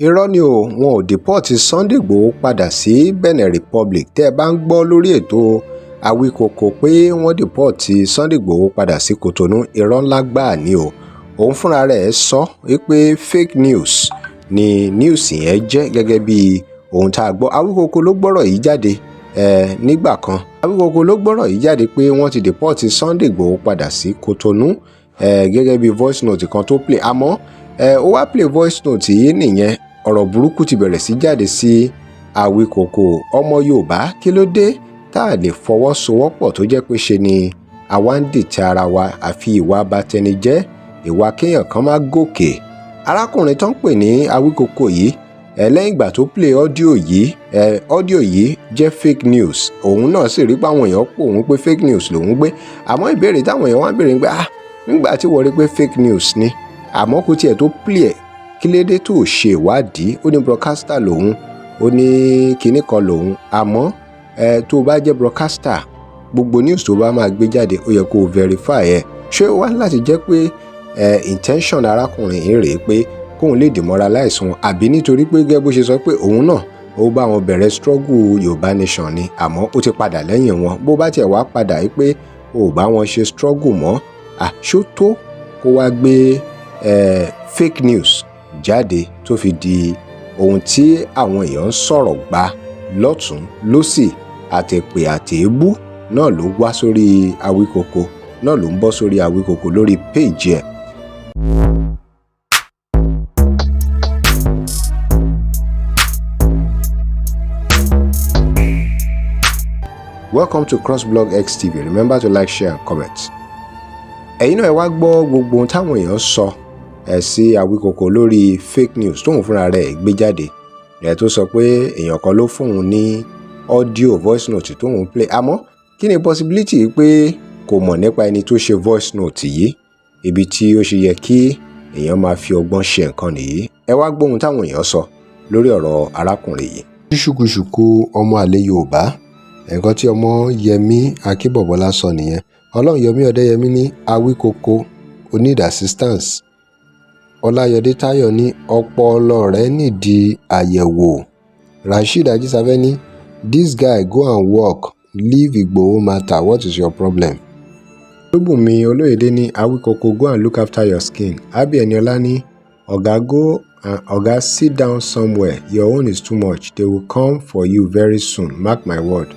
Irọ́ ni o, wọn ò deport Sunday Igboho padà sí Benin Republic. Tẹ́ ẹ bá ń gbọ́ lórí ètò Awíkoko pé wọ́n deport Sunday Igboho padà sí Cotonou, irọ́ ńlá gbáà ni o. Òun fúnra rẹ̀ sọ pé fake news ni news yẹn jẹ́. Gẹ́gẹ́ bí ohun tá a gbọ́, Awíkoko ló gbọ́rọ̀ yìí jáde nígbà kan. Awíkoko ló gbọ́rọ̀ yìí jáde pé wọ́n ti deport Sunday Igboho padà sí Cotonou, gẹ́gẹ́ bí voice note kan tó play. Àmọ́ ó wá play voice note yìí nìyẹn, ọ̀rọ̀ burúkú ti bẹ̀rẹ̀ sí jáde sí Awíkoko. Ọmọ Yorùbá, kí ló dé tá a lè fọwọ́sowọ́pọ̀, tó jẹ́ pé ṣe ni àwa ń dìtẹ̀ ara wa, àfi ìwà abatẹnijẹ́, ìwà kéèyàn kan má gòkè? Arákùnrin tó ń pè ní Awíkoko yìí, ẹ lẹ́yìn ìgbà tó play audio yìí, ẹ audio yìí jẹ́ fake news. Òun náà sì rí pé àwọn èèyàn pò òun pé fake news lòun gbé. Àmọ́ ìbéèrè táwọn èèyàn wá ń béèrè pé, ah, nígbà tí wọ́n rí pé fake news ni, àmọ́ kò tiẹ̀ tó play ẹ̀, kí lédè tó ṣe ìwádìí? Ó ní broadcaster lòun, ó ní kinní kan lòun. Àmọ́ ẹ tó bá jẹ́ broadcaster, gbogbo news tó bá máa gbé jáde, ó yẹ kó o verify ẹ. Ṣé ó wá láti jẹ́ pé ẹ intention arákùnrin yìí rèé pé kóun lè demoralize wọn, àbí nítorí pé gẹ́gẹ́ bó ṣe sọ pé òun náà ó bá wọn bẹ̀rẹ̀ struggle Yorùbá Nation ni, àmọ́ ó ti padà lẹ́yìn wọn? Bó bá tiẹ̀ wá padà yìí pé ó bá wọn ṣe struggle mọ́, àṣó tó kó wá gbé fake news jáde tó fi di ohun tí àwọn èèyàn ń sọ̀rọ̀ gbà lọ́tùn lọ́sì, àtẹ̀pè àtẹ̀ébú náà ló wá sórí Awíkoko, náà ló ń bọ́ sórí Awíkoko lórí péèjì ẹ̀. Welcome to CrossBlog X TV. Remember to like, share and comment. Ẹ̀yin náà, ẹ wá gbọ́ gbogbo ohun táwọn èèyàn sọ ẹ̀ sí Awíkoko lórí fake news tóun fúnra rẹ̀ gbé jáde ẹ̀, tó sọ pé èèyàn kan ló fóun ní audio voice note tóun play. Àmọ́ kí ni possibility pé kò mọ̀ nípa ẹni tó ṣe voice note yìí? Ibi tí ó ṣe yẹ kí èèyàn máa fi ọgbọ́n ṣe nǹkan nìyí. Ẹ wá gbọ́ ohun táwọn èèyàn sọ lórí ọ̀rọ̀ arákùnrin yìí. Ṣùkúṣùkú ọmọ àlè Yorùbá, nǹkan tí ọmọ Yẹmi Akínbọ̀bọ́lá sọ nìyẹn. Ọlọ́runyọmí Ọdẹ́yẹmí ní Awíkoko o need assistance. Ọláyọdé Táyọ̀ ní ọpọlọ rẹ̀ nídìí àyẹ̀wò. Rasheed Ajísafẹ́ ní this guy, go and work, leave Igboho matter, what is your problem? Olúbùnmi Olóyèdè ní Awíkoko, go and look after your skin. Abby Eniola ní oga, go and oga, sit down somewhere, your own is too much, they will come for you very soon, mark my word.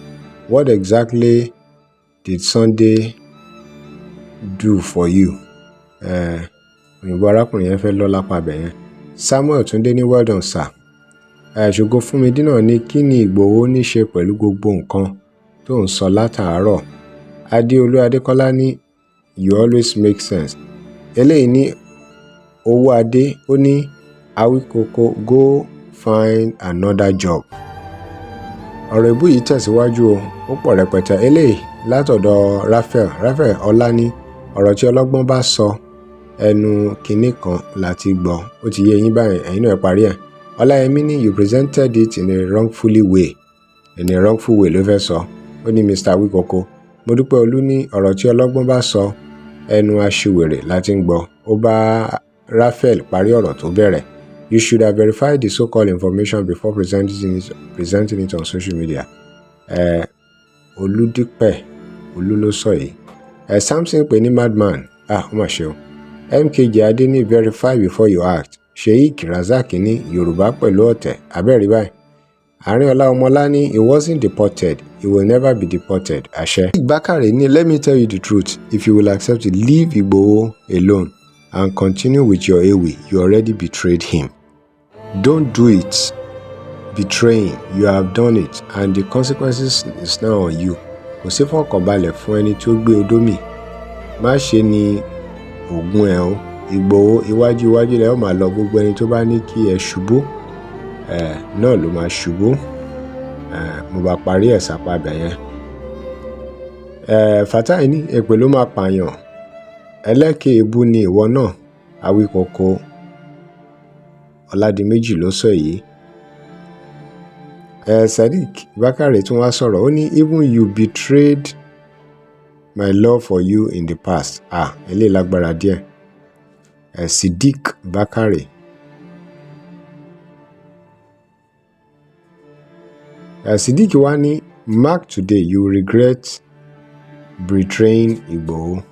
What exactly did Sunday do for you? Òyìnbó arákùnrin yẹn fẹ́ lọ́ lápá abẹ yẹn. Samuel Túndé ní well done, sir. Ṣògo Fúnmidínà ní kí ni Ìgbòho ní ṣe pẹ̀lú gbogbo nǹkan tó ń sọ látàárọ̀? Adéolú Adékọ́lá ní you always make sense. Eléyìí ní owó adé, ó ní Awíkoko, go find another job. Ọ̀rọ̀ ìbú yìí tẹ̀síwájú o, ó pọ̀ rẹpẹtẹ. Eléyìí látọ̀dọ̀ Raphael Raphael Ọlá ní ọ̀rọ̀ tí ọlọ́gbọ́n bá sọ, ẹnu kinní kan láti gbọ́. Ó ti yé yín báyìí, ẹ̀yin náà ẹ parí ẹ̀. Ọláyẹmí ní you presented it in a wrongfully way, in a wrongful way ló fẹ́ sọ. Ó ní Mr Awíkoko. Modúpẹ́ Olú ní ọ̀rọ̀ tí ọlọ́gbọ́n bá sọ, ẹnu aṣiwèrè láti ń gbọ́. Ó bá Raphael parí ọ̀rọ̀ tó bẹ̀rẹ̀. You should have verified the so-called information before presenting it on social media. Olùdípẹ̀ Olú ló sọ yìí. Samson pè ní madman. Ah, ó mà ṣe o. MKJ Adé ní verify before you act. Sheik Razak ní Yorùbá pẹ̀lú ọ̀tẹ̀ abẹ́rẹ́ báyìí. Àrínọlá Ọmọlá ní he wasn't deported, he will never be deported. Àṣẹ. Bákàrè ní let me tell you the truth, if you will accept it, leave Igboho alone and continue with your ewì. You already betrayed him. Don't do it. Betraying, you have done it and the consequences is now on you. Kò sí fọkànbalẹ̀ fún ẹni tó gbé odó mì. Má ṣe ní ògùn ẹ̀ o. Ìgbòho, iwájú iwájú lẹ ó máa lọ. Gbogbo ẹni tó bá ní kí ẹ ṣubú ẹ náà ló máa ṣubú. Ẹ mo bá parí ẹ̀ sápá ibẹ̀ yẹn. Ẹ Fatai ní èpè ló máa pààyàn, ẹlẹ́kẹ̀ èébú ni ìwọ náà, Awíkoko. Ọládìméjì ló sọ èyí. Ẹ Sadiq Bákàrè tún wá sọ̀rọ̀, ó ní even you betrayed my love for you in the past. Ah, eléyìí lágbára díẹ̀. Ẹ Sidik Bákàrè. Sidiq wá ní, "Mark today, you will regret betraying Igboho."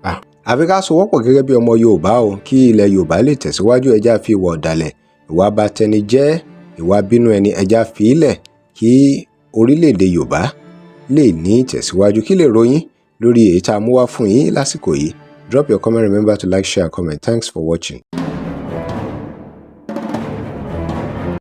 Ah, àfi ká sowọ́pọ̀ gẹ́gẹ́ bí ọmọ Yorùbá o, kí ilẹ̀ Yorùbá lè tẹ̀síwájú. Ẹ jẹ́ á fi ìwà ọ̀dàlẹ̀, ìwà abatẹnijẹ́, ìwà bínú ẹni, ẹ jẹ́ á fi sílẹ̀ kí orílẹ̀-èdè Yorùbá lè ní ìtẹ̀síwájú. Kí lè ròyìn lórí èyí tá a mú wá fún yín lásìkò yìí? Drop your comment. Remember to like, share and comment. Thanks for watching.